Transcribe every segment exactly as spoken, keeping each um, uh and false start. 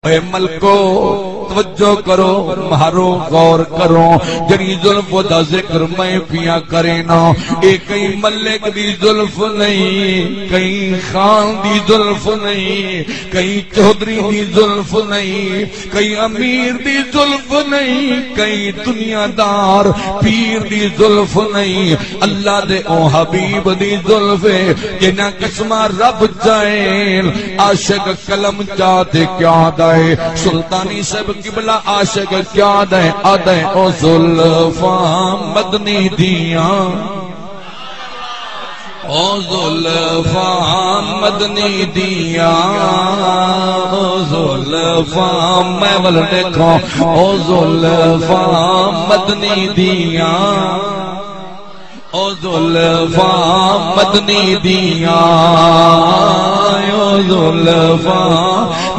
اے ملکو، توجہ کرو، مہارو، غور کرو، جڑی زلف دا ذکر میں پیا کرینا، اے کئی ملک دی زلف نہیں، کئی خان دی زلف نہیں، کئی چوہدری دی زلف نہیں، کئی امیر دی زلف نہیں، کئی دنیا دار پیر دی زلف نہیں، اللہ دے او حبیب دی زلف ہے، جنہاں قسماں رب چائن۔ عاشق قلم چا تے کیا دے، سلطانی صاحب قبلہ عاشق کیا دے، آدے او زلفاں مدنی دیاں۔ او زلفاں مدنی دیاں، او زلفاں میں ول ݙیکھو، او زلفاں مدنی دیاں، او زلفاں مدنی دیاں، او زلفاں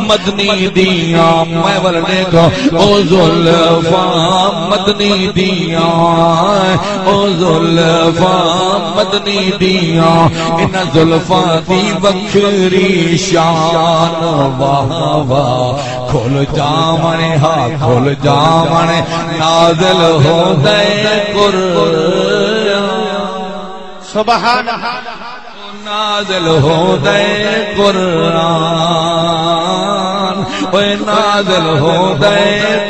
مدنی دیاں، میں ول ݙیکھو، او زلفاں مدنی دیاں، او زلفاں مدنی دیاں، انہاں زلفاں دی وکھری شان، واہ واہ، کھل جاوݨ ہا، کھل جاوݨ، نازل ہوندے قرآن۔ سبحان اللہ۔ نازل ہوندے قرآن، اوئے نازل ہوندے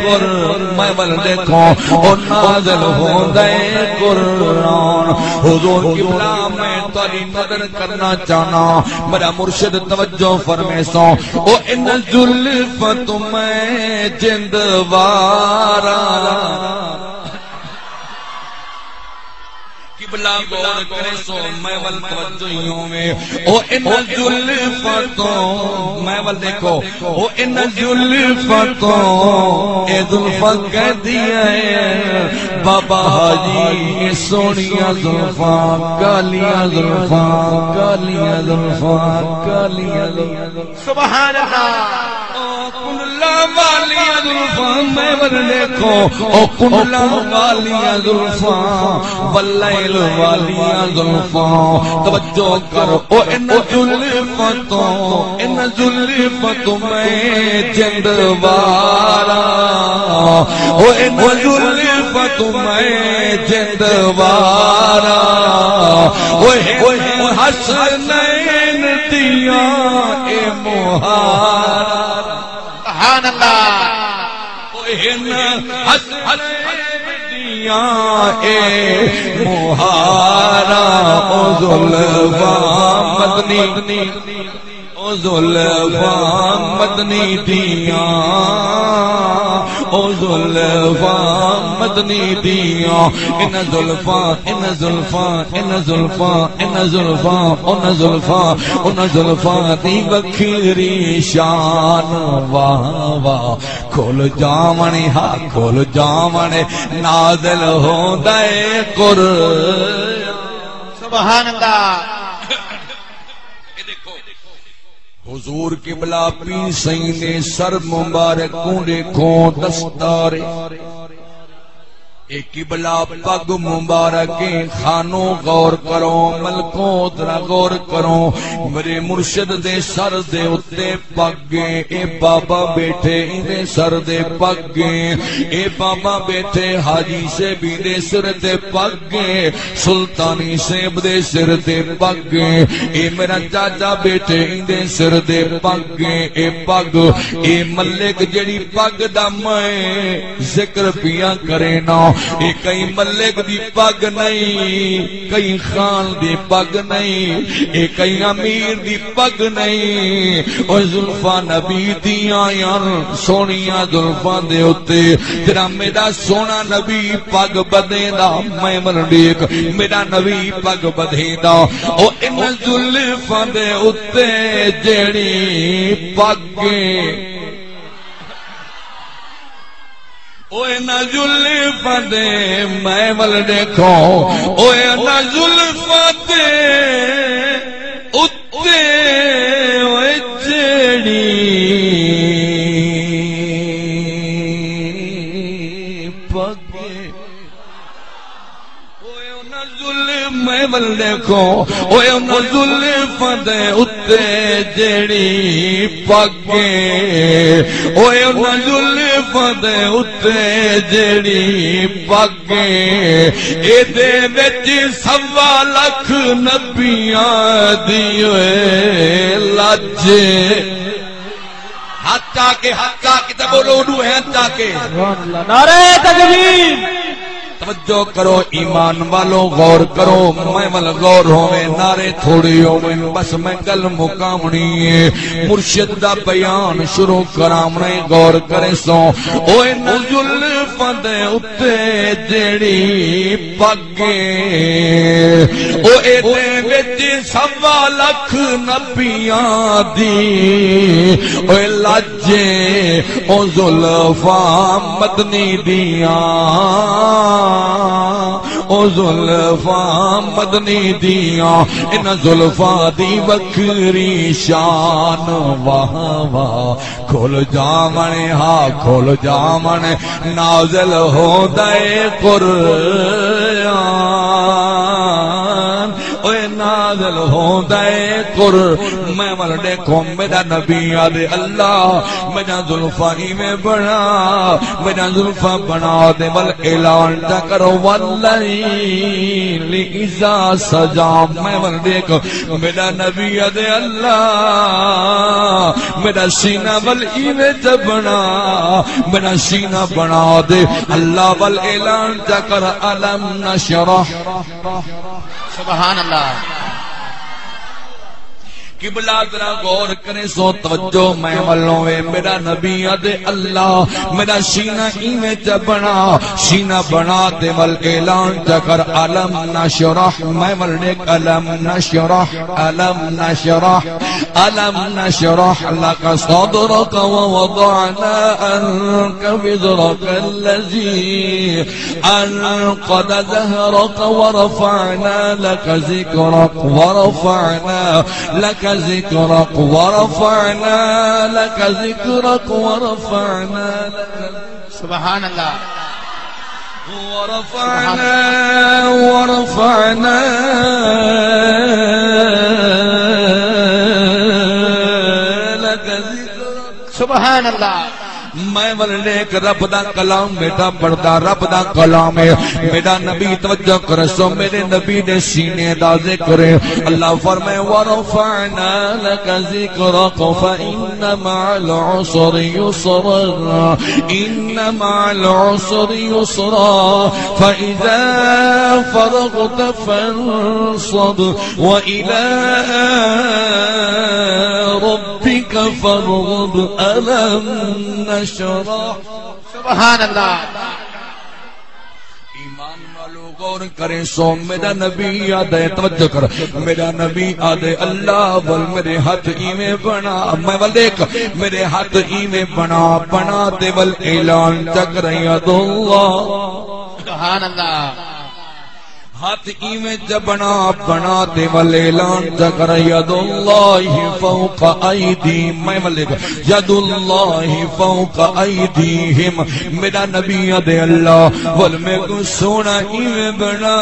قرآن، میں ول ݙیکھو، او نازل ہوندے قرآن۔ حضور قبلہ، میں تہاݙی نظر کرنا چاہنا، میرا مرشد توجہ فرمیسو، او انہاں زلفاں توں میں جند وارا۔ قبلہ غور کریسو، میں ول توجہ ہی ہووے۔ او انہاں زلفاں توں، میں ول ݙیکھو، او انہاں زلفاں توں، اے زلفاں کہندیاں اے بابا حاجی، اے سوہݨیاں زلفاں، کالیاں زلفاں، کالیاں زلفاں، کالیاں زلفاں۔ سبحان اللہ۔ او کنڈلاں والیاں زلفاں میں ول ݙیکھو، او کنڈلاں والیاں زلفاں، ولیل والیاں زلفاں۔ توجہ کر، او انہاں زلفاں توں، انہاں زلفاں توں میں جند وارا، او انہاں زلفاں توں میں جند وارا، او ہن حسنین دیاں اے مہارا۔ سبحان اللہ۔ او ہن حسنین دیاں اے مہارا، او زلفاں مدنی، او زلفاں مدنی دیاں، او زلفاں مدنی دیاں، انہاں زلفاں، انہاں زلفاں، انہاں زلفاں، انہاں زلفاں، انہاں زلفاں، انہاں زلفاں دی وکھری شان، واہ واہ، کھل جاوݨ ہا، کھل جاوݨ، نازل ہوندے قرآن۔ سبحان اللہ۔ حضور قبلہ پیر سئیں دے سر مبارک کوں ݙیکھو، دستار اے، قبلہ پڳ مبارک اے۔ خانو غور کرو، ملکو ذرا غور کرو، میرے مرشد دے سر دے اتے پڳ اے۔ اے بابا ٻیٹھے ایندے سر دے پڳ اے، اے بابا ٻیٹھے حاجی صاحب ایندے سر تے پڳ اے۔ سلطانی صاحب دے سر تے پڳ اے، اے میرا چاچا ٻیٹھے ایندے سر تے پڳ اے، اے پڳ، اے ملک جیڑھی پڳ دا میں ذکر پیا کرینا، اے کہیں ملک دی پڳ نہیں، کہیں خان دی پڳ نہیں، اے کہیں امیر دی پڳ نہیں۔ او زلفاں نبی دیاں آئن، سوہݨیاں زلفاں دے اتے، جیڑھا میݙا سوہݨا نبی پڳ ٻدھیندا، میں ول ݙیکھ، میݙا نبی پڳ ٻدھیندا۔ او انہاں زلفاں دے اتے جیڑھی پڳ اے، او انہاں زلفاں دے میں ول ݙیکھو، او انہاں زلفاں دے اتے، اوئے جیڑھی پڳ اے۔ اوئے انہاں زلفاں، میں ݙیکھو، اوئے انہاں زلفاں دے اتے جیڑھی پڳ اے، اوئے انہاں زلفاں دے اتے جیڑھی پڳ اے، ایدے وچ سوا لکھ نبیاں دی اوئے لڄ۔ ہتھ چا کے، ہتھ چا کے تے ٻولو، ݙوہیں ہتھ چا کے۔ سبحان اللہ۔ نعرہ تکبیر۔ توجہ کرو ایمان والو، غور کرو، میں ول غور ہووے، نعرے تھوڑے ہوون، بس میں گل مکاوݨی اے۔ مرشد دا بیان شروع کراوݨے، غور کریسو۔ اوئے انہاں زلفاں دے اتے جیڑھی پڳ اے، او ایدے وچ سوا لکھ نبیاں دی اوئے لڄ اے، او زلفاں مدنی دیاں، او زلفاں مدنی دیاں، انہاں زلفاں دی وکھری شان۔ واہ واہ، کھل جاوݨ ہا، کھل جاوݨ، نازل ہوندا اے قرآن۔ اوئے نازل ہوندا اے قر، میں ول ݙیکھو میݙا نبی آہدے، اللہ میݙیاں زلفاں ایویں بݨا، میݙیاں زلفاں بݨا تے ول اعلان چا کرو، واللیل اذا سجی۔ میں ول ݙیکھ میݙا نبی آہدے، اللہ میݙا سینہ ول ایویں چا بݨا، میݙا سینہ بݨا تے اللہ ول اعلان چا کر، الم نشرح۔ سبحان اللہ۔ قبلہ ذرا غور کریسو، توجہ میں ولوں اے، میݙا نبی آہدے، اللہ میݙا سینہ ایویں چا بݨا، سینہ بݨا تے ول اعلان چا کر، الم نشرح، میں ول ݙیکھ، الم نشرح، الم نشرح، الم نشرح لک صدرک ووضعنا عنک وزرک الذی انقض ظهرک ورفعنا لک ذکرک ورفعنا لک ذکرک ورفعنا لک ذکرک ورفعنا لک، سبحان اللہ۔ ورفعنا، ورفعنا لک ذکرک۔ سبحان اللہ۔ میں ول ݙیکھ، رب دا کلام بیٹا پڑھدا، رب دا کلام اے۔ میݙا نبی، توجہ کریسو، میݙے نبی دے سینے دا ذکر اے۔ اللہ فرمائے، ورفعنا لک ذکرک فإن مع العسر یسرا، ان مع العسر یسرا، فإذا فرغت فانصب، وإلى ربك فارغب۔ الم نشرح۔ سبحان اللہ۔ ایمان والو، غور کریسو، میݙا نبی آہدے، توجہ کر، میݙا نبی آہدے، اللہ ول میݙے ہتھ ایویں بݨا، میں ول ݙیکھ، میݙے ہتھ ایویں بݨا، بݨا تے ول اعلان چا کر، ید اللہ۔ سبحان اللہ۔ ہتھ ایویں چا بݨا، بݨا تے ول اعلان چا کر، ید اللہ فوق ایدیہم، میں ول ݙیکھ، ید اللہ فوق ایدیہم۔ میݙا نبی آہدے، اللہ ول میکوں سوہݨا ایویں بݨا۔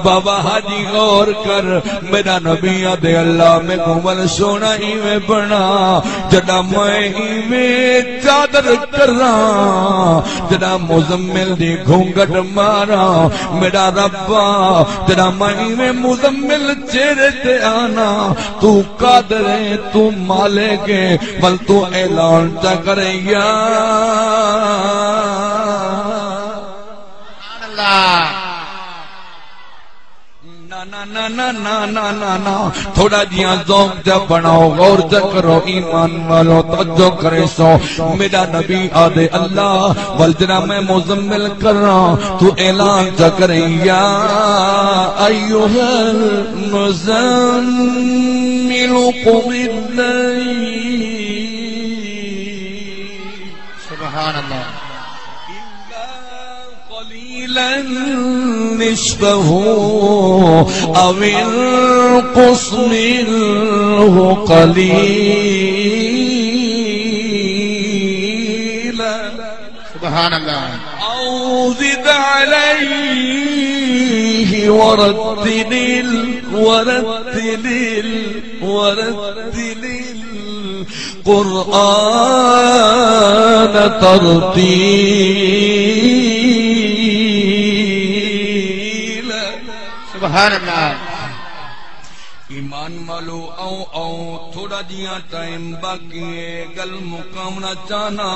بابا حاجی غور کر، میݙا نبی آہدے، اللہ میکوں ول سوہݨا ایویں بݨا، جݙاں میں ایویں چادر کراں، جݙاں مزمل دی گھونگھٹ ماراں، میݙا ربا، جݙاں میں ایویں مزمل چہرے تے آناں، توں قادر ایں، توں مالک ایں، ول توں اعلان چا کریں، یا اللہ۔ نہ، نہ، نہ۔ تھوڑا جیہاں ذوق جا بݨاؤ، غور جا کرو، ایمان والو، توجہ کریسو۔ میݙا نبی آہدے، اللہ ول جݙاں میں مزمل کراں، توں اعلان جا کریں، یا ایھا المزمل قم اللیل۔ سبحان اللہ۔ إلا قليلا نصفه أو انقص منه قليلا۔ سبحان اللہ۔ أو زد عليه ورتل ورتل ورتل القرآن ترتيلا۔ سبحان اللہ۔ ایمان والو، آؤں، آؤں، تھوڑا جیاں ٹائم باقی ہے، گل مکاونا چاہنا۔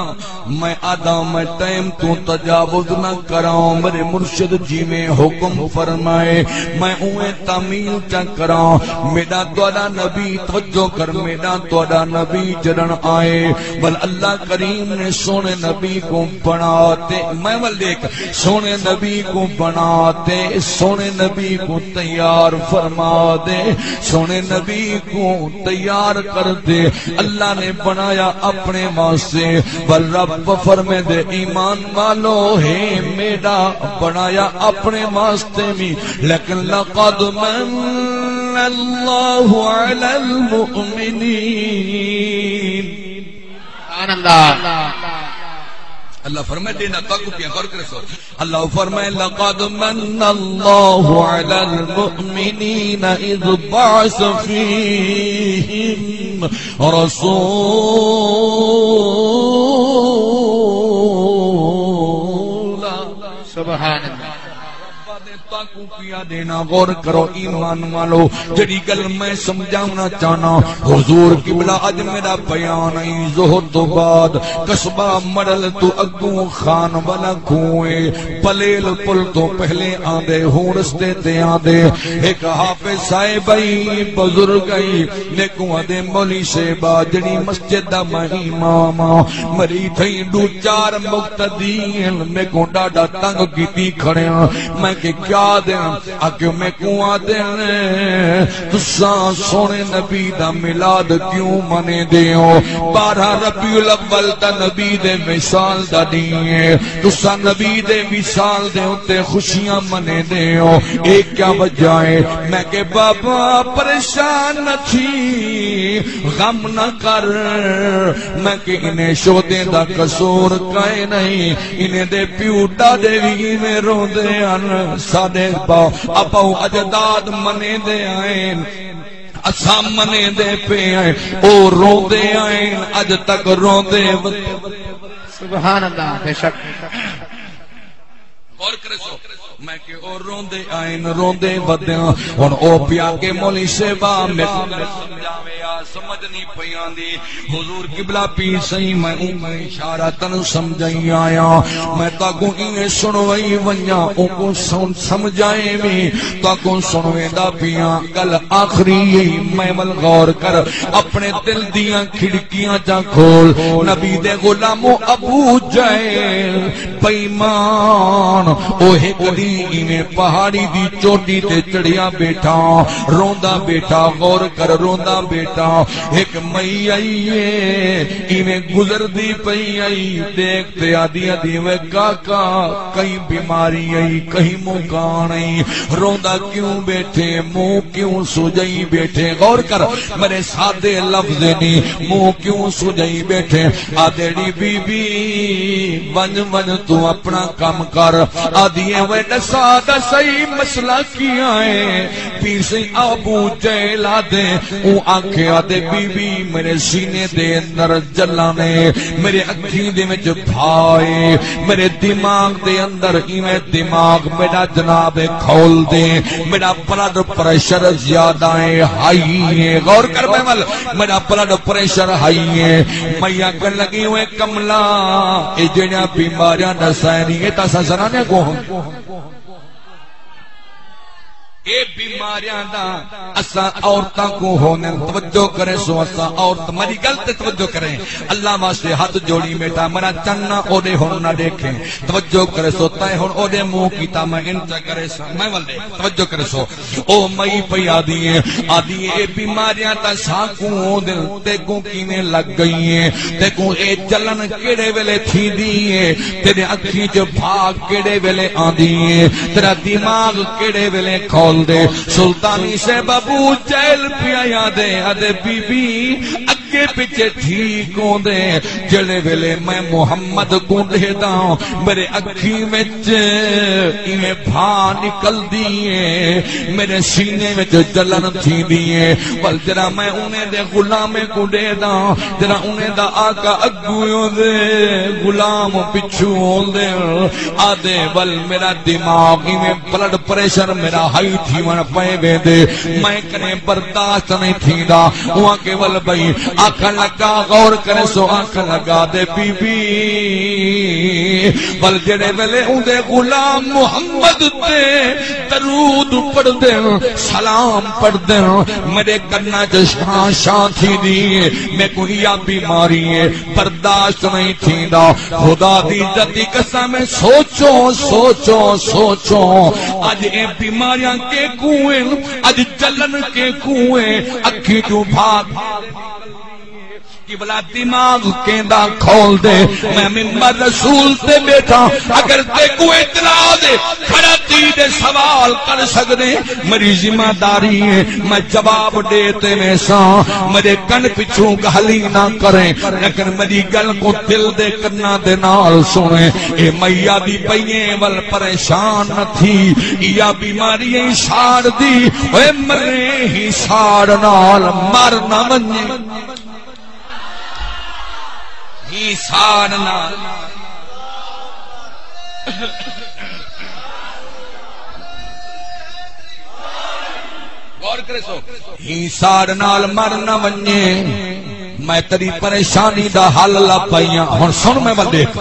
میں آدھا، میں ٹائم تو تجاوز نہ کراؤں، میرے مرشد جیویں حکم فرمائے، میں اویں تعمیل چا کراں۔ میرا تہاڈا نبی، توجہ کر، میرا تہاڈا نبی جڑن آئے، بل اللہ کریم نے سونے نبی کو بنا تے، میں ول دیکھ، سونے نبی کو بنا تے، سونے نبی کو تیار فرما دے، سونے نبی کو تیار کر دے۔ اللہ نے بنایا اپنے واسطے، ول رب فرمیندے، ایمان والو، ہے میرا، بنایا اپنے واسطے بھی، لیکن لقد من اللہ علی المؤمنین۔ سبحان اللہ۔ اللہ فرمائے، ݙیندا تاکوں پیاں، غور کرے سو۔ اللہ فرمائے، لقد من اللہ علی المؤمنین اذ بعث فیہم رسولا۔ سبحان اللہ۔ تاکوں پیا ݙینا، غور کرو ایمان والو، جڑی گل میں سمجھاونا چاہنا، حضور قبلہ اڄ میرا بیان ای ظہر تو بعد قصبہ مڑل تو اڳوں خان والا کھوہ ہے، پلیل پل تو پہلے آندے، ہوں رستے تے آندے، ہک حافظ صاحب ای، بزرگ ای، میکوں آہدے، مولوی صاحبا، جڑی مسجد دا میں امام ہاں، میݙے تھئیں ݙو چار مقتدی ہن، میکوں ݙاڈھا تنگ کیتی کھڑے ہن۔ میں کہ کیا ݙیواں؟ آکھیو، میکوں آہدے ہن، تساں سونے نبی دا میلاد کیوں منیندے ہو؟ بارہ ربیع الاول دا نبی دے وصال دا ݙینہہ ہے، تساں نبی دے وصال دے اتے خوشیاں منیندے ہو، اے کیا وجہ ہے؟ میں کہ بابا، پریشان نہ تھی، غم نہ کر، میں کہ انہیں شہدیں دا قصور کائے نہیں، انہیں دے پیو ݙاݙے وی ایویں روندے ہن، ساݙے با-، اباؤ اجداد منیندے آئن، اساں منیندے پئے آئن، او روندے آئن، اڄ تک روندے و-، سبحان اللہ، بے شک۔ غور کرے سو، میں کہ او روندے آئن، روندے ودیاں۔ ہن او پیا کہ مولوی صاحبا، میکوں سمجھاویا، سمجھ نہیں پئی آندی۔ حضور قبلہ پیر سئیں، میں اونکوں اشارتاً سمجھائی آیاں۔ میں تاکوں ایویں سݨوائی ونڄاں، اونکوں سم-، سمجھائیں وی، تاکوں سݨویندا پیاں۔ گل آخری ای، میں ول غور کر، اپݨے دل دیاں کھڑکیاں چا کھول۔ نبی دے غلامو، ابو جہل بے ایمان، او ہک ݙینہہ ایویں پہاڑی دی چوٹی تے چڑھیا ٻیٹھا، روندا ٻیٹھا، غور کر، روندا ٻیٹھا۔ ہک مئی آئی ہے، ایویں گزردی پئی آئی، ݙیکھ تے آہدی، آہدی، وے کاکا، کہیں بیماری آئی، کہیں مکان آئی، روندا کیوں ٻیٹھے، منہ کیوں سجائی ٻیٹھے؟ غور کر، میݙے سادے لفظ نی، منہ کیوں سجائی ٻیٹھے؟ آہدے، بی بی، ونڄ ونڄ توں اپݨا کم کر۔ آہدی ہے، وے ݙسا تاں سہی مسئلہ کیا ہے؟ پیر سئیں ابو جہل آہدے، اوں آکھے، آہدے، بی بی، میݙے سینے دے اندر جلن ہے، میݙے اکھیں دے وچ بھاہ ہے، میݙے دماغ دے اندر ایویں دماغ میݙا جناب کھول دے، میݙا بلڈ پریشر زیادہ ہے، ہائی ہے۔ غور کر میݙے ول، میݙا بلڈ پریشر ہائی ہے۔ میں آکھݨ لڳی، اوئے کملا، اے جیڑھیاں بیماریاں ݙسائیں، اے تاں اساں زنانیاں کوں ہن۔ اے بیماریاں دا اساں عورتاں کوں ہوندن۔ توجہ کرے سو، اساں عورت، میݙی گل تے توجہ کریں، اللہ واسطے ہتھ جوڑی ٻیٹھاں، میݙا چن نہ اوݙے ہن نہ ݙیکھیں۔ توجہ کرے سو، تیں ہن اوݙے منہ کیتا، میں انچا کرے ساں، میں ول ݙیکھ، توجہ کرے سو۔ او مئی پئی آہدی ہے، آہدی ہے، اے بیماریاں تاں ساکوں ہوندن، تیکوں کیویں لڳ ڳئی ہے؟ تیکوں اے جلن کیڑھے ویلے تھیندی ہے؟ تیݙے اکھیں چ بھاہ کیڑھے ویلے آندی ہے؟ تیݙا دماغ کیڑھے ویلے کھولدے؟ سلطانی صاحب ابو جہل پیا آہدے، آہدے، بی بی، اڳے پچھے ٹھیک ہوندے۔ جیڑھے ویلے میں محمد کوں ݙیہداں، میرے اکھیں وچ ایویں بھاہ نکلدی ہے، میرے سینے وچ جلن تھیندی ہے۔ ول جݙاں میں انہیں دے غلامیں کوں ݙیہداں، جݙاں انہیں دا آقا اڳوں ہوندے، غلام پچھوں ہوندے، آہدے ول میرا دماغ ایویں، بلڈ پریشر میرا ہائی تھیوݨ پئے ویندے، میں کنے برداشت نہیں تھیندا۔ اوں آکھے ول بھئی، آکھݨ لڳا، غور کریسو، آکھݨ لڳا، آہدے بی بی، ول جیڑھے ویلے اوندے غلام محمد تے درود پڑھدن، سلام پڑھدن، میرے کناں چ شاں شاں تھیندی ہے، میکوں ایہا بیماری ہے، برداشت نہیں تھیندا۔ خدا دی عزت دی قسم ہے، سوچو، سوچو، سوچو، اڄ اے بیماریاں کیکوں ہن، اڄ جلن کیکوں ہے، اکھیں چوں بھاہ قبلہ دماغ کیندا کھول ݙے، میں ممبر رسول تے ٻیٹھاں، اگر تیکوں اعتراض ہے، کھڑا تھی تے سوال کر سڳدیں، میری ذمہ داری ہے، میں جواب ݙے تے ویساں، میرے کن پچھوں ڳالھیں نہ کریں، لیکن میری ڳل کوں دل دے کناں دے نال سݨیں۔ اے میاں دی پئیں ول پریشان نہ تھی، ایہا بیماری ایں ساڑ دی، اوئے مریں ہی ساڑ نال، مر نہ ونڄیں۔ ہی ساڑ نال، غور کریسو، ہی ساڑ نال مر نہ ونڄیں۔ میں تیری پریشانی دا حل لبھ آئی ہاں۔ ہݨ سݨ، میں ول ݙیکھ،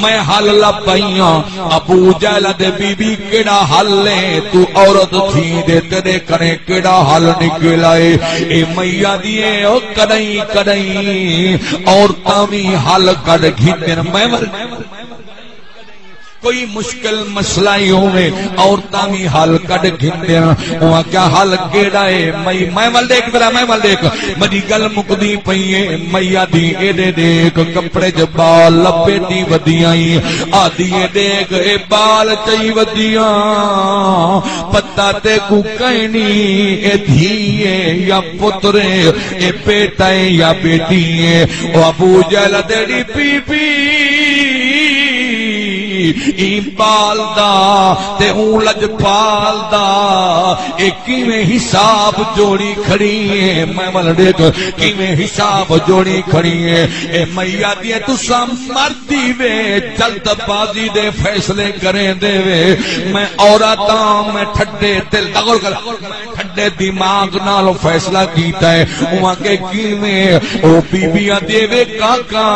میں حل لبھ آئی ہاں۔ ابو جہل دے بی بی، کیڑھا حل ہے؟ توں عورت تھی تے تیݙے کنے کیڑھا حل نکل آئے؟ اے میاں دی اے، او کݙاہیں کݙاہیں عورتاں وی حل کڈھ گھندن۔ میں ول کوئی مشکل مسئلہ ہی ہووے، عورتاں وی حل کڈھ گھندن۔ اوں آکھیا، حل کیڑھا ہے؟ میں، میں ول ݙیکھ ذرا، میں ول ݙیکھ، میری ڳل مکدی پئی ہے۔ میاں دی ایݙے ݙیکھ، کپڑے چ ٻال لپیٹی ودی آئی، آہدی اے ݙیکھ، اے ٻال چئی ودی آں، پتہ تیکوں کائنی، اے دھی ہے یا پتر ہے، اے بیٹا ہے یا بیٹی ہے۔ او ابو جہل تیݙی بی بی، ایں ٻال دا تے اوں لجپال دا، اے کیویں حساب جوڑی کھڑی ہے؟ میں ول ݙیکھ، کیویں حساب جوڑی کھڑی ہے۔ اے میاں دی، تساں مردی وے، جلد بازی دے فیصلے کریندے وے۔ میں عورت آں، میں ٹھڈے دل دا، غور کر، ٹھڈے دماغ نال فیصلہ کیتا ہے۔ اوں آکھے کیویں؟ او بی بی آہدی وے کاکا،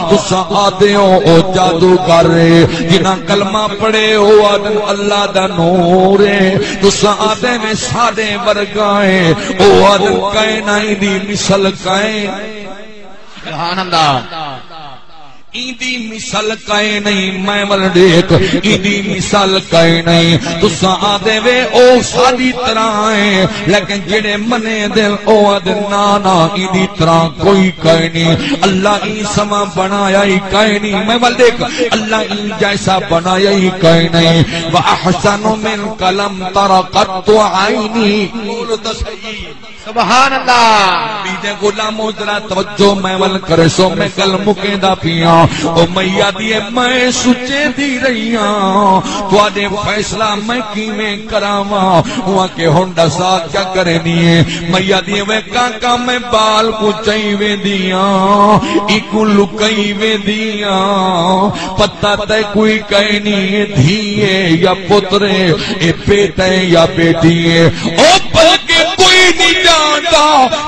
تساں آہدے ہو او جادوگر ہے، جنہاں کلمہ پڑھے او آہدن اللہ دا نور ہے، تساں آہدے وے ساݙے ورگا ہے، او آہدن کائناں دی مثل کائیں۔ سبحان اللہ۔ ایندی مثال کائے نہیں، میں ول ݙیکھ، ایندی مثال کائے نہیں۔ تساں آہدے وے او ساݙی طرح ہے، لیکن جیڑھے منے دل او آہدے نا نا، ایندی طرح کوئی کائے نہیں۔ اللہ ایں سواں بݨایا ہی کائے نہیں، میں ول ݙیکھ، اللہ ایں جیسا بݨایا ہی کائے نہیں۔ وَأَحْسَنُ مِنْكَ لَمْ تَرَ قَطُّ عَيْنِي۔ بولو تو صحیح۔ سبحان اللہ۔ بی دے غلامو، ذرا توجہ میں ول کریسو، میں ڳل مکیندا پیاں۔ او میاں دی، میں سوچیندی رہی ہاں، تہاݙے فیصلہ میں کیویں کراواں؟ اوں آکھے ہݨ ݙسا کیا کریندی ہے؟ میاں دی، وے کاکا، میں ٻال کوں چئی ویندی ہاں، ایکوں لکئی ویندی ہاں، پتہ تیکوں کوئی کائے نہیں، اے دھی ہے یا پتر ہے، اے بیٹا ہے یا بیٹی ہے، او بلکہ کوئی نہیں ڄاݨدا،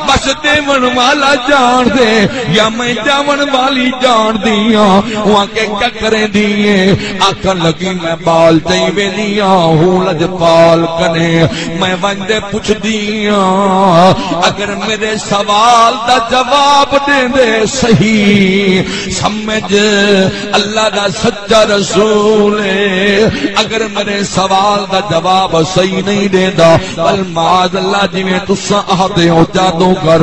بس ݙیوݨ والا ڄاݨدے یا میں ڄاوݨ والی ڄاݨدی ہاں۔ اوں آکھے کیا کریندی ہے؟ آکھݨ لڳی میں ٻال چئی ویندی ہاں، ہوں لجپال کنے میں ونڄ تے پچھدی ہاں، اگر میرے سوال دا جواب ݙیندے صحیح، سمجھ اللہ دا سچا رسول ہے، اگر میرے سوال دا جواب صحیح نہیں ݙیندا، بل معاذ اللہ جویں تساں تے او جادو کر۔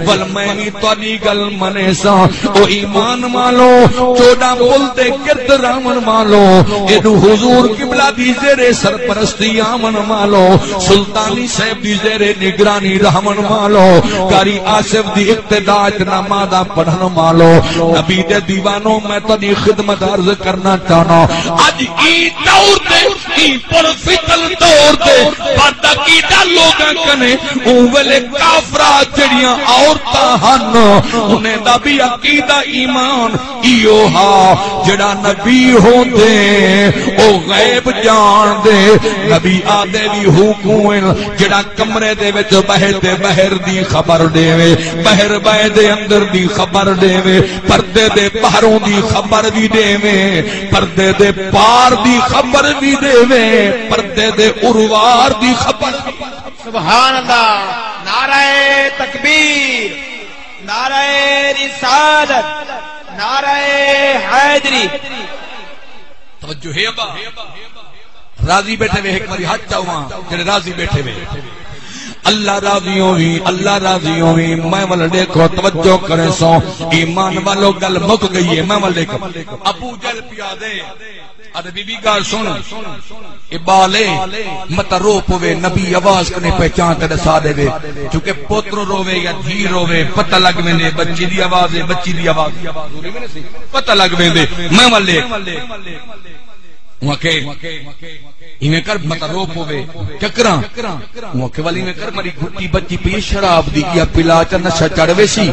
ول میں وی تہاݙی ڳل منیساں۔ او ایمان والو، چوݙاں پل دے گرد راوݨ والو، ایݙو حضور قبلہ دی زیر سرپرستی آوݨ والو، سلطانی صاحب دی زیر نگرانی رہوݨ والو، قاری آصف دی اقتداء اچ نمازاں پڑھݨ والو، نبی دے دیوانو، میں تہاݙی خدمت عرض کرنا چاہنا، اڄ ایں دور تے، ایں پرفتن دور تے بدعقیدہ لوکاں کنے اوں ویلے کافرہ جڑیاں عورتاں ہن، انہیں دا بھی عقیدہ ایمان ایہو ہا، جڑا نبی ہوندے او غیب ڄاݨدے۔ نبی آہدے وی ہو کوں ہن، جڑا کمرے دے وچ ٻہے تے ٻاہر دی خبر ݙیوے، ٻاہر ٻہے تے اندر دی خبر ݙیوے، پردے دے پاروں دی خبر وی ݙیوے، پردے دے پار دی خبر وی ݙیوے، پردے دے اروار دی خبر وی۔ سبحان اللہ۔ نعرہ تکبیر، نعرہ رسالت، نعرہ حیدری۔ توجہ ہے ابا؟ راضی بیٹھے وے، ہک واری ہتھ چاواں جڑے راضی بیٹھے وے۔ اللہ راضی ہووی، اللہ راضی ہووی۔ میں ول ݙیکھو، توجہ کریں سو، ایمان والو، گل مک ڳئی ہے۔ میں ول ݙیکھو، ابو جہل پیا دے، آہدے بی بی ڳالھ سݨ، اے ٻال ہے، مت رو پوے، نبی آواز کنے پہچان تے ݙسا ݙیوے، کیونکہ پوترو رووے یا دھی رووے، پتہ لڳ ویندے بچی دی آواز ہے، بچی دی آواز، پتہ لڳ ویندے۔ میں ول ݙیکھ۔ اوں آکھے، ایویں کر، مت رو پوے، چکراں۔ اوں آکھے، ول ایویں کر، میݙی گھٹی بچی پئی ہے شراب دی، یا پلا چا نشہ چڑھ ویسی،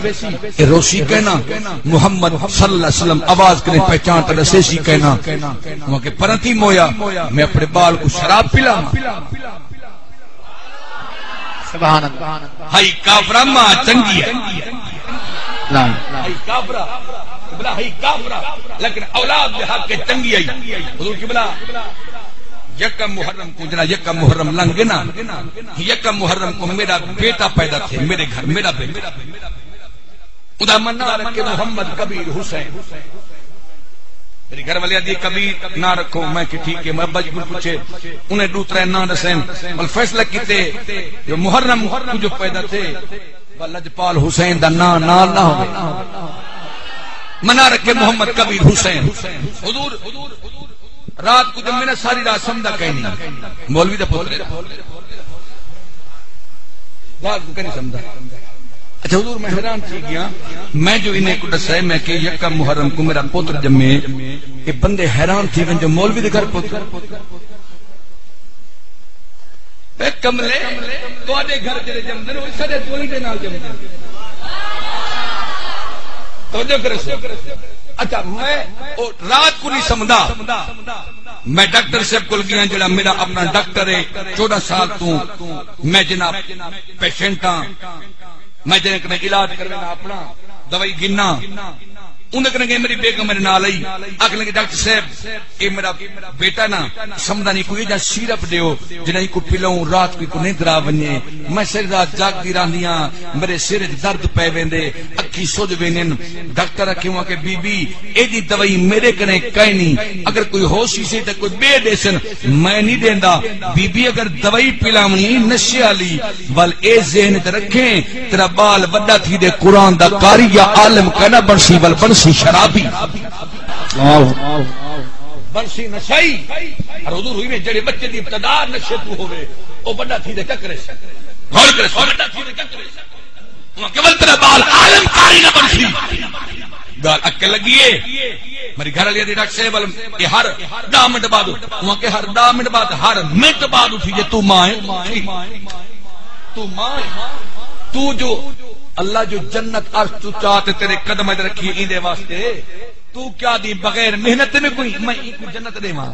اے روسی کینا، محمد صلی اللہ علیہ وسلم آواز کنے پہچان تے ݙسیسی کینا۔ اوں آکھے، پرتی مویا، میں اپݨے ٻال کوں شراب پلاواں؟ سبحان اللہ۔ ہئی کافرہ، ماں چنگی ہے۔ نعم۔ ہئی کافرہ، قبلہ ہئی کافرہ، لیکن اولاد دے حق اچ چنگی ہئی۔ حضور قبلہ، یکم محرم کوں، جڑا یکم محرم لنگھ ڳئے نا، یکم محرم کوں میݙا بیٹا پیدا تھئے، میݙے گھر میݙا بیٹا۔ اوندا میں ناں رکھے محمد کبیر حسین۔ میݙی گھر والی آہدی، کبیر ناں رکھو۔ میں کہ ٹھیک ہے۔ میں ابا جی کوں پچھے، انہیں ݙو ترے ناں ݙسے، ول فیصلہ کیتے جو محرم کوں جو پیدا تھئے، ول لجپال حسین دا ناں نال نہ ہووے۔ میں ناں رکھے محمد کبیر حسین۔ حضور رات کوں ڄمے نا، ساری رات سمدا کائنی۔ مولوی دا پتر ہے۔ رات کوں کائنی سمدا۔ اچھا حضور، میں حیران تھی ڳیا، میں جو انہیں کوں ݙسائے، میں کہ یکم محرم کوں میݙا پتر ڄمے، اے بندے حیران تھی ویندے جو مولوی دے گھر پتر۔ اے کملے، تہاݙے گھر جڑے ڄمدے نے، او ساݙے دوئی دے نال ڄمدے نے۔ توجہ کرے سو۔ اچھا، میں او رات کوں نہیں سمدا۔ میں ڈاکٹر صاحب کول ڳیا، جڑا میݙا اپݨا ڈاکٹر ہے، چوݙاں سال توں میں جناب پیشنٹ ہاں، میں جنہیں کنے علاج کرنا اپݨا، دوائی گھننا، اندے کنے ڳئے، میݙی بیگم میݙے نال آئی، آکھن لڳی، ڈاکٹر صاحب، اے میݙا بیٹا نا سمدا نہیں، کوئی ایجھا سیرپ ݙیو جڑا اینکوں پلاؤں، رات کوں اینکوں نیندر آ ونڄے۔ میں ساری رات جاڳدی رہندی ہاں، میݙے سر اچ درد پئے ویندے، اکھیں سڄ ویندین۔ ڈاکٹر آکھے، اوں آکھے، بی بی، ایݙی دوائی میݙے کنے کائنی، اگر کوئی ہوسی سی تاں کوئی ٻئے ݙیسن، میں نہیں ݙیندا۔ بی بی، اگر دوائی پلاوݨی نشے آلی، ول اے ذہن اچ رکھیں، تیݙا ٻال وݙا تھی تے قرآن دا قاری یا عالم کائنا بݨسی، ول بݨسی شرابی۔ بݨسی نشئی۔ اور حضور ہوئی میں جڑے بچے دی ابتدا نشے توں ہووے، او وݙا تھی تے کیا کرے؟ غور کرے، وݙا تھی تے کیا کرے؟ اوں آکھے، ول تیݙا ٻال عالم قاری نہ بݨسی۔ ڳالھ اڳے لڳی ہے۔ میݙی گھر والی آہدی، ڈاکٹر صاحب، ول اے ہر ݙاہ منٹ بعد، اوں آکھے، ہر ݙاہ منٹ بعد، ہر منٹ بعد اٹھی جے، توں ماں ہے، توں ماں ہے۔ توں جو اللہ جو جنت عرش توں چا تے تیݙے قدماں اچ رکھی، ایندے واسطے توں کیا دی بغیر محنت دے میں کوئی، میں اینکوں جنت ݙیواں؟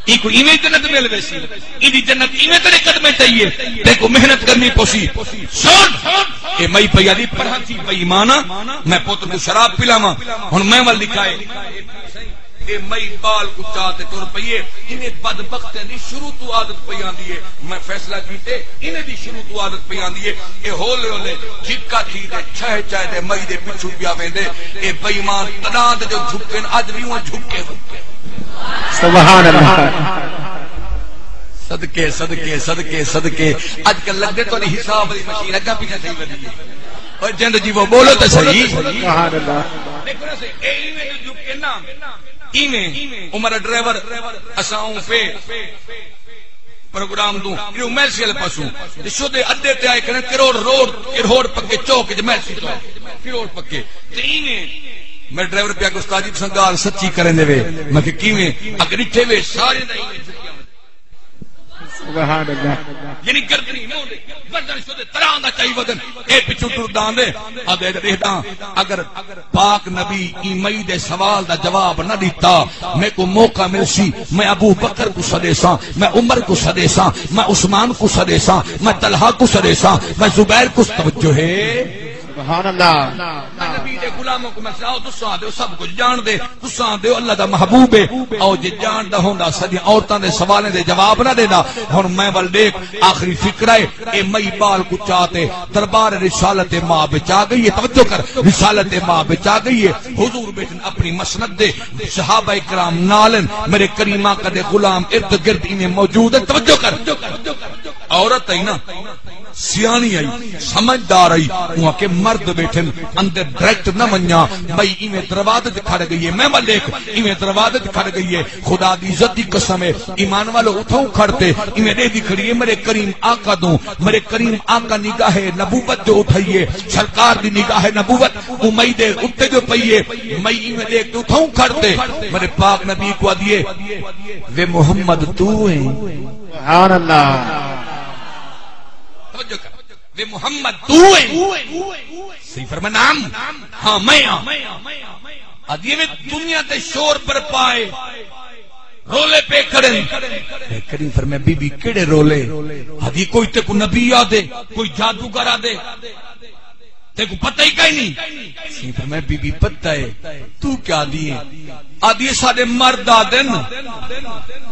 اینکوں ایویں جنت مل ویسی، ایندی جنت ایویں تیݙے قدمیں چاہیے، تیکوں محنت کرنی پوسی۔ سن، اے مئی پئی آہدی، پرہنسی بے ایمانا، میں پتر کوں شراب پلاواں۔ ہݨ میں ول ݙکھائے، اے مئی ٻال کوں چا تے ٹر پئی ہے۔ انہیں بدبختیں دی شروع توں عادت پئی آندی ہے۔ میں فیصلہ کیتے، انہیں دی شروع توں عادت پئی آندی ہے۔ اے ہولے ہولے جھکا تھی تے چھہ چائے تے مئی دے پچھوں پیا ویندے۔ اے بے ایمان تݙاں تے جو جھکن، اڄ وی اوں جھکے۔ سبحان اللہ۔ صدقے، صدقے، صدقے، صدقے۔ اڄ کل لڳدے تہاݙی حساب والی مشین اڳاں پچھاں تھئی ودی ہے۔ او جند جیوو، ٻولو تے صحیح۔ سبحان اللہ۔ ݙیکھو نا صحیح، اے ایویں جو جھک کے نا، ایویں عمر ڈرائیور، اساں اوں پے پروگرام دوں، ایݙوں میلسی والے پاسوں، تے شودے اݙے تے آئے کھڑے، کروڑ روڈ، کروڑ پکے چوک اچ میلسی چوک، کروڑ پکے۔ تے ایویں میݙے ڈرائیور پیا کہ استاد جی تساں ڳالھ سچی کریندے وے۔ میں کہ کیویں؟ اگر ݙٹھے وے سارے دا ایویں جھکیا ودی۔ سبحان اللہ۔ یعنی گردنی موندے، گردن شودے تراں دا چائی ودن، اے پچھوں ٹردا آندے، آدھے ݙیہداں، اگر پاک نبی ایں مئی دے سوال دا جواب نہ ݙتا، میکوں موقع ملسی، میں ابو بکر کوں سݙیساں، میں عمر کوں سݙیساں، میں عثمان کوں سݙیساں، میں طلحہ کوں سݙیساں، میں زبیر کوں، توجہ ہے۔ سبحان اللہ۔ میں نبی دے غلاماں کوں میں آکھیا، آؤ تساں آہدے ہو سب کجھ ڄاݨدے، تساں آہدے ہو اللہ دا محبوب ہے۔ آؤ جے ڄاݨدا ہوندا، ساݙیاں عورتاں دے سوالیں دے جواب نہ ݙیندا۔ ہݨ میں ول ݙیکھ، آخری فقرہ ہے، اے مئی ٻال کوں چا تے دربار رسالت مآب اچ آ ڳئی ہے۔ توجہ کر، رسالت مآب اچ آ ڳئی ہے۔ حضور ٻیٹھن اپݨی مسند دے، صحابہ کرام نال ہن، میݙے کریم آقا دے غلام ارد گرد ایویں موجود ہن۔ توجہ کر، عورت ہے نا، سیاݨی آئی، سمجھدار آئی، اوں آکھے مرد ٻیٹھن، اندر ڈائریکٹ نہ ونڄاں، مئی ایویں دروازے تے کھڑ ڳئی ہے، میں ول ݙیکھ، ایویں دروازے تے کھڑ ڳئی ہے۔ خدا دی عزت دی قسم ہے، ایمان والو، اتھاؤں کھڑ تے ایویں ݙیہدی کھڑی ہے، میݙے کریم آقا دوں، میݙے کریم آقا نگاہ نبوت جو اٹھائی ہے، سرکار دی نگاہ نبوت اوں مئی دے اتے جو پئی ہے، مئی ایویں ݙیکھ تے اتھاؤں کھڑ تے میݙے پاک نبی کوں آہدی ہے، وے محمد توں ہیں؟ سبحان اللہ۔ توجہ کر۔ وے محمد توں ہیں؟ صحیح فرمایا، نعم، ہاں میں ہاں۔ آہدی ہے، وے دنیا تے شور برپا ہے، رولے پئے کھڑن۔ اے کریم فرمایا، بی بی کیڑھے رولے؟ آہدی، کوئی تیکوں نبی آہدے، کوئی جادوگر آہدے، تیکوں پتہ ہی کائنی۔ صحیح فرمایا، بی بی پتہ ہے، توں کیا آہدی ہیں؟ آہدی ہے، ساݙے مرد آہدن،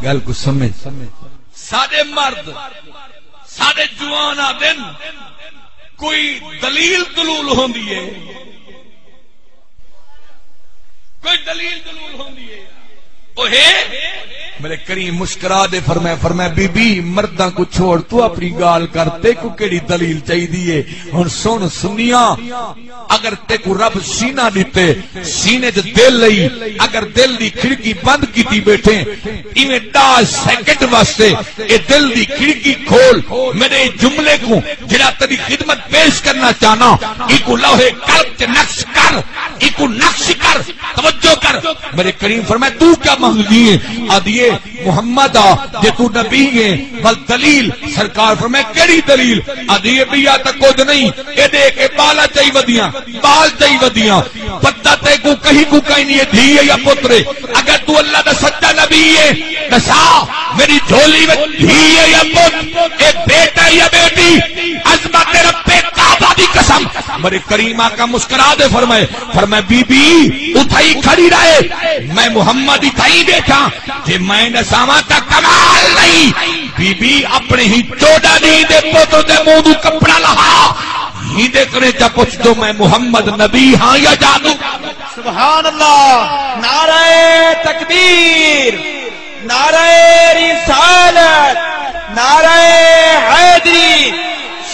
ڳالھ کوں سمجھ، ساݙے مرد، ساݙے جوان آہدن، کوئی دلیل دلول ہوندی ہے، کوئی دلیل دلول ہوندی ہے۔ او ہے؟ میݙے کریم مسکرا تے فرمایا، فرمایا، بی بی، مرداں کوں چھوڑ، توں اپݨی ڳالھ کر، تیکوں کیڑھی دلیل چاہیدی ہے؟ ہݨ سݨ سنیاں، اگر تیکوں رب سینہ ݙتے، سینے تے دل لئی، اگر دل دی کھڑکی بند کیتی ٻیٹھیں، ایویں ݙاہ سیکنڈ واسطے اے دل دی کھڑکی کھول، میݙے جملے کوں جیڑھا تیݙی خدمت پیش کرنا چاہنا، ایکوں لوحے قلب تے نقش کر، ایکوں نقش کر، توجہ کر۔ میݙے کریم فرمایا، توں کیا منگدی ہیں؟ آہدی ہے، محمد آ، جے توں نبی ہیں، ول دلیل۔ سرکار فرمایا، کیڑھی دلیل؟ آہدی ہے، ٻیا تاں کجھ نہیں، اے ݙیکھ، اے ٻالاں چائی ودیاں، ٻال چائی ودیاں۔ پتہ تیکوں کہیں کوں کائنی، اے دھی ہے یا پتر ہے؟ اگر توں اللہ دا سچا نبی ہے، ݙسا، میݙی جھولی وچ دھی ہے یا پتر؟ اے بیٹا یا بیٹی؟ عظمت رب کعبہ دی قسم۔ میݙے کریم آقا مسکرا تے فرمائے، فرمائے، بی بی، اتھائیں کھڑی رہے، میں محمد اتھائیں ٻیٹھاں، جے میں ݙساواں تاں کمال نہیں۔ بی بی، اپݨے ہی چوݙاں ݙینہہ دے پتر دے منہ دو کپڑا لہا، ہیندے کنیں چا پچھ جو میں محمد نبی ہاں یا جادو؟ سبحان اللہ، نعرہ تکبیر، نعرہ رسالت، نعرہ حیدری،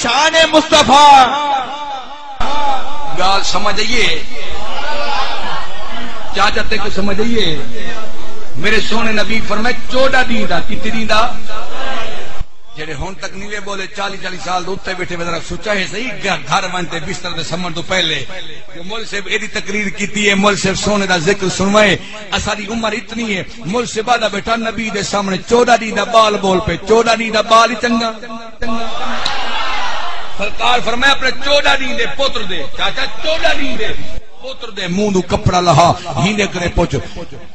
شان مصطفیٰ۔ ڳالھ سمجھ آئی ہے؟ چاچا تیکوں سمجھ آئی ہے؟ میݙے سوہݨے نبی فرمائے، چوݙاں ݙینہہ دا، کتنے ݙینہہ دا؟ جیڑھے ہݨ تک نیوے ٻولے، چالیہہ چالیہہ سال دے اتے ٻیٹھے، ذرا سوچا ہے صحیح، گھر، گھر ونڄ تے بستر تے سمݨ توں پہلے جو مولوی صاحب ایݙی تقریر کیتی ہے، مولوی صاحب سوہݨے دا ذکر سݨوائے، اساݙی عمر اتنی ہے، مولوی صاحب آہدا ٻیٹھا نبی دے سامݨے چوݙاں ݙینہہ دا ٻال ٻول پئے، چوݙاں ݙینہہ دا ٻال ہی چنڳا۔ سرکار فرمایا، اپݨے چوݙاں ݙینہہ دے پتر دے، چاچا، چوݙاں ݙینہہ دے پتر دے منہ دو کپڑا لہا، ہیندے کنیں پچھ۔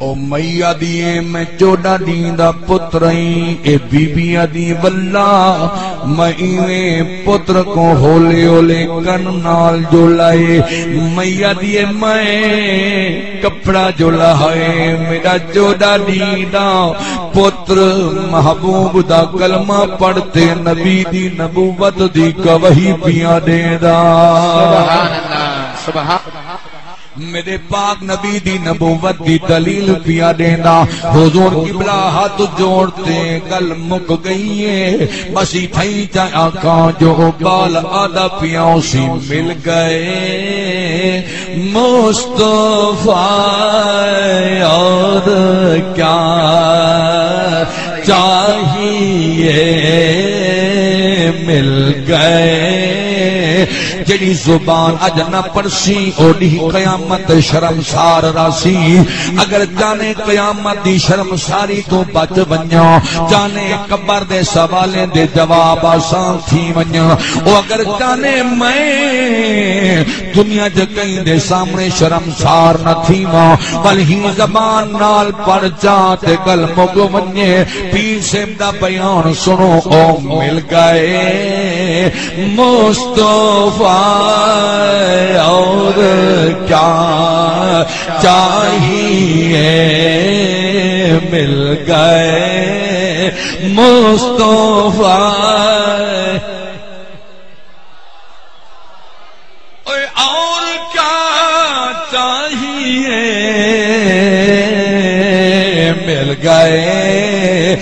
او مئی آہدی ایں، میں چوݙاں ݙینہہ دا پتر ایں۔ اے بی بی آہدی ایں، واللہ میں ایویں پتر کوں ہولے ہولے کن نال جو لائے۔ مئی آہدی ایں، میں کپڑا جو لہائے، میݙا چوݙاں ݙینہہ دا پتر محبوب دا کلمہ پڑھ تے نبی دی نبوت دی گواہی پیا ݙیندا۔ سبحان اللہ، سبحان۔ میرے پاک نبی دی نبوت دی دلیل پیا ݙیندا۔ حضور قبلہ ہتھ جوڑ تے ڳل مک ڳئی ہے۔ بس اتھائیں چا آکھاں جو او ٻال آہدا پیا ہوسی، مل گئے مصطفیٰ، اور کیا چاہیے، مل گئے۔ جیڑھی زبان اڄ نہ پڑھسی، او ݙینہہ قیامت شرمسار رہسی۔ اگر چاہنے قیامت دی شرمساری توں بچ ونڄاں، چاہنے قبر دے سوالیں دے جواب آسان تھی ونڄن، او اگر چاہنے میں دنیا چ کہیں دے سامݨے شرمسار نہ تھیواں، ول ہی زبان نال پڑھ چا تے ڳل مک ونڄے۔ پیر صاحب دا بیان سݨو، او مل گئے مصطفیٰ، اور کیا چاہیے، مل گئے مصطفیٰ۔ اوئے اور کیا چاہیے، مل گئے۔